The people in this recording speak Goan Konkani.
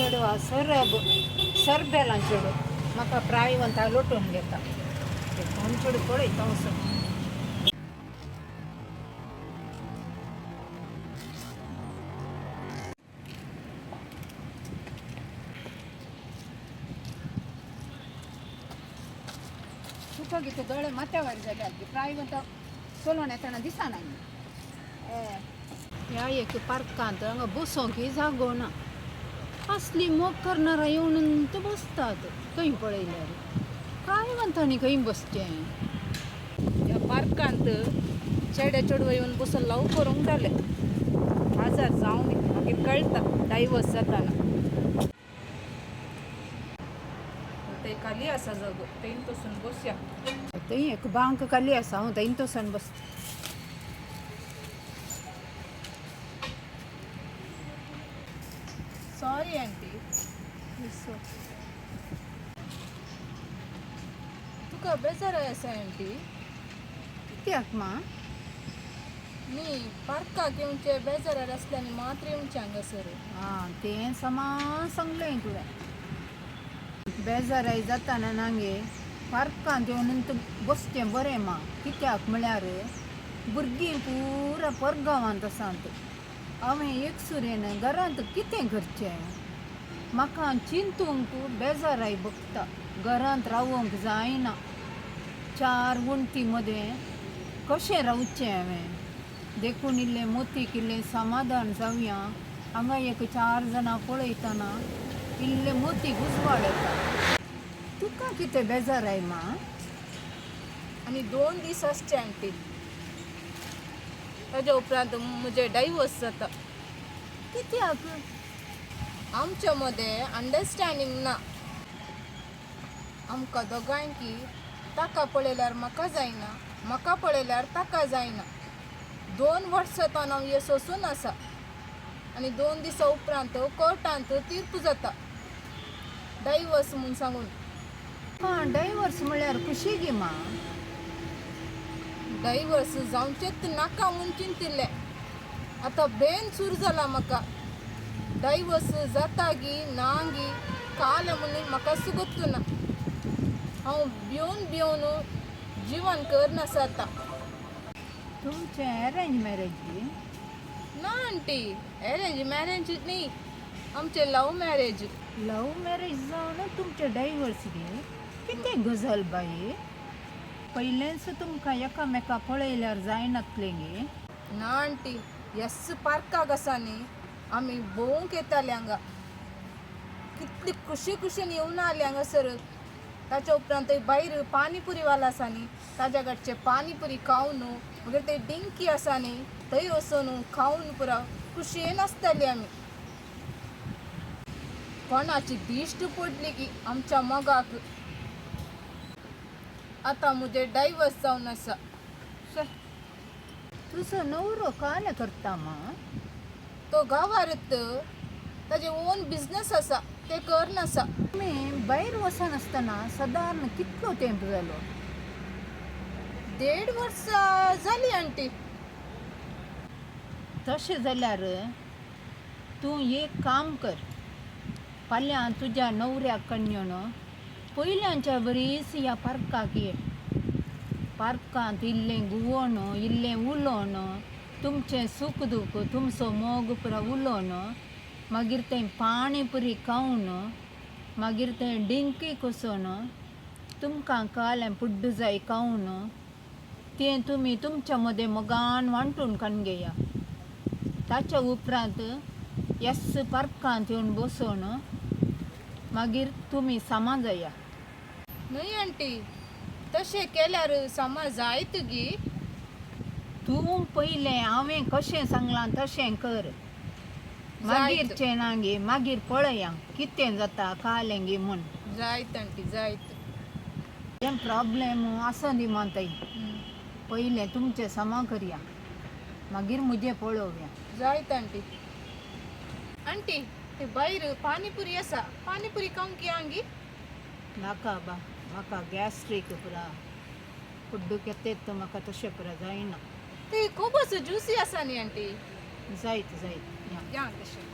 चेडवा सरब सरबेलां चेडूं म्हाका प्रायवंत लोटून घेता. ते कोण चेडूं पळयता वचून. तुका कितें दोळे माथ्यावर जाले की प्रायवंत चलोवन येतना दिसना. ह्या एक पार्कांत हांगा बसोंक जागो ना. असली मोग करणारा येवन ते बसतात. खंय पळयल्यार प्रायवंतांनी खंय बसचें? ह्या पार्कांत चेडे चेडवां येवन बसून लव करूंक जालें. आजार जावं दी, मागीर कळटा डायवर्स जाताना. ते खाली आसा जागो, थंय तसून बसया. थंय एक बांक खाली आसा, हांव थंय तसून बसता. सॉरी आंटी, तुका बेजार आसा आंटी? कित्याक मा? न्ही, पार्काक येवचे बेजारार आसल्यानी मात्र येवचें हांगासर. आं, तें समा सांगलें तुवें. बेजाराय जाताना नागे पार्कांत येवन बसचें बरें मा. कित्याक म्हळ्यार भुरगीं पुरा परगांवांत आसात. हांवें एकसुरेन घरांत कितें करचें? म्हाका चिंतूंक बेजाराय भोगता. घरांत रावंक जायना. चार वण्टी मदें कशें रावचें हांवें? देखून इल्लें मोतीक इल्लें समाधान जावया. हांगा एक चार जाणां पळयतना इल्लें मोतीक उजवाड येता. तुका कितें बेजाराय मा? आनी 2 दीस आसचे आंटी, ताज्या उपरांत म्हजें डायवर्स जाता. कित्याक? आमच्या मदें अंडरस्टँडींग ना. आमकां दोगांयकी ताका पळयल्यार म्हाका जायना, म्हाका पळयल्यार ताका जायना. 2 वर्सां तावन हांव हें सोंसून आसा. आनी 2 दिसां उपरांत कोर्टांत तीर्प जाता डायवर्स म्हूण सांगून. आं, डायवर्स म्हळ्यार खुशी गे मा? डायवर्स जावचेंच नाका म्हूण चिंतिल्लें. आतां बेन सूर जाला म्हाका. डायवर्स जाता गी ना गी काल म्हूण म्हाका सुगत्तू ना. हांव भिवन भिवन जिवन करनासा आतां. तुमचें अरेंज मॅरेज बी? ना आंटी, अरेंज मॅरेज न्ही, आमचें लव मॅरेज. लव मॅरेज जावन तुमचें डायवर्स गे? कितें गजाल बाये? पयलेंच तुमकां एकामेका पळयल्यार जायनातलें गे? ना आंटी, येस पार्काक आसा न्ही, आमी भोंवूंक येताले हांगा. कितली खुशी खुशीन येवन आसले हांगासर. ताच्या उपरांत थंय भायर पानीपुरी वाला आसा न्ही, ताज्या कडचें पानीपुरी खावन, मागीर थंय डिंकी आसा न्ही, थंय वचून खावन पुरा खुशयेन आसताली आमी. कोणाची दिश्ट पडली की आमच्या मोगाक. आतां म्हजें डायवर्स जावन आसा. तुजो नवरो काल करता मा? तो गांवारत ताजे ओन बिजनस आसा, ते करनासा. तुमी भायर वचनासतना सदारण कितलो तेंप जालो? 1.5 वर्सां जालीं आंटी. तशें जाल्यार तूं एक काम कर, फाल्यां तुज्या न्हवऱ्याक कडल्यान पयल्यांच्या बरीच ह्या पार्काक ये. पार्कांत इल्लें घुंवोन इल्लें उलोवन तुमचें सूख दूख तुमचो मोग पुरा उलोवन मागीर तें पाणी पुरी खावन मागीर तें डिंकी कोसोन तुमकां कालें पुड्डू जाय खावन तें तुमी तुमच्या मदें मोगान वांटून काडून घेया. ताच्या उपरांत येस पार्कांत येवन बसोन मागीर तुमी सामा जाया. न्हय आंटी, तशें केल्यार सामा जायत गी? तूं पयलें हांवें कशें सांगलां तशें कर. मागीरचें ना गे मागीर पळया कितें जाता कालें गे म्हूण. जायत आंटी, जायत. तें प्रॉब्लेम आसा दी मा थंय. पयलें तुमचें समा करया, मागीर म्हजें पळोवया. जायत आंटी. आंटी, ते भायर पानीपुरी आसा, पानीपुरी खावंक या गी? नाका बा, म्हाका गॅस्ट्रीक पुरा फुड्डू केतेत म्हाका तशें पुरा जायना. ते खूब असो ज्युसी आसा न्ही आंटी? जायत जायत या. या तशें.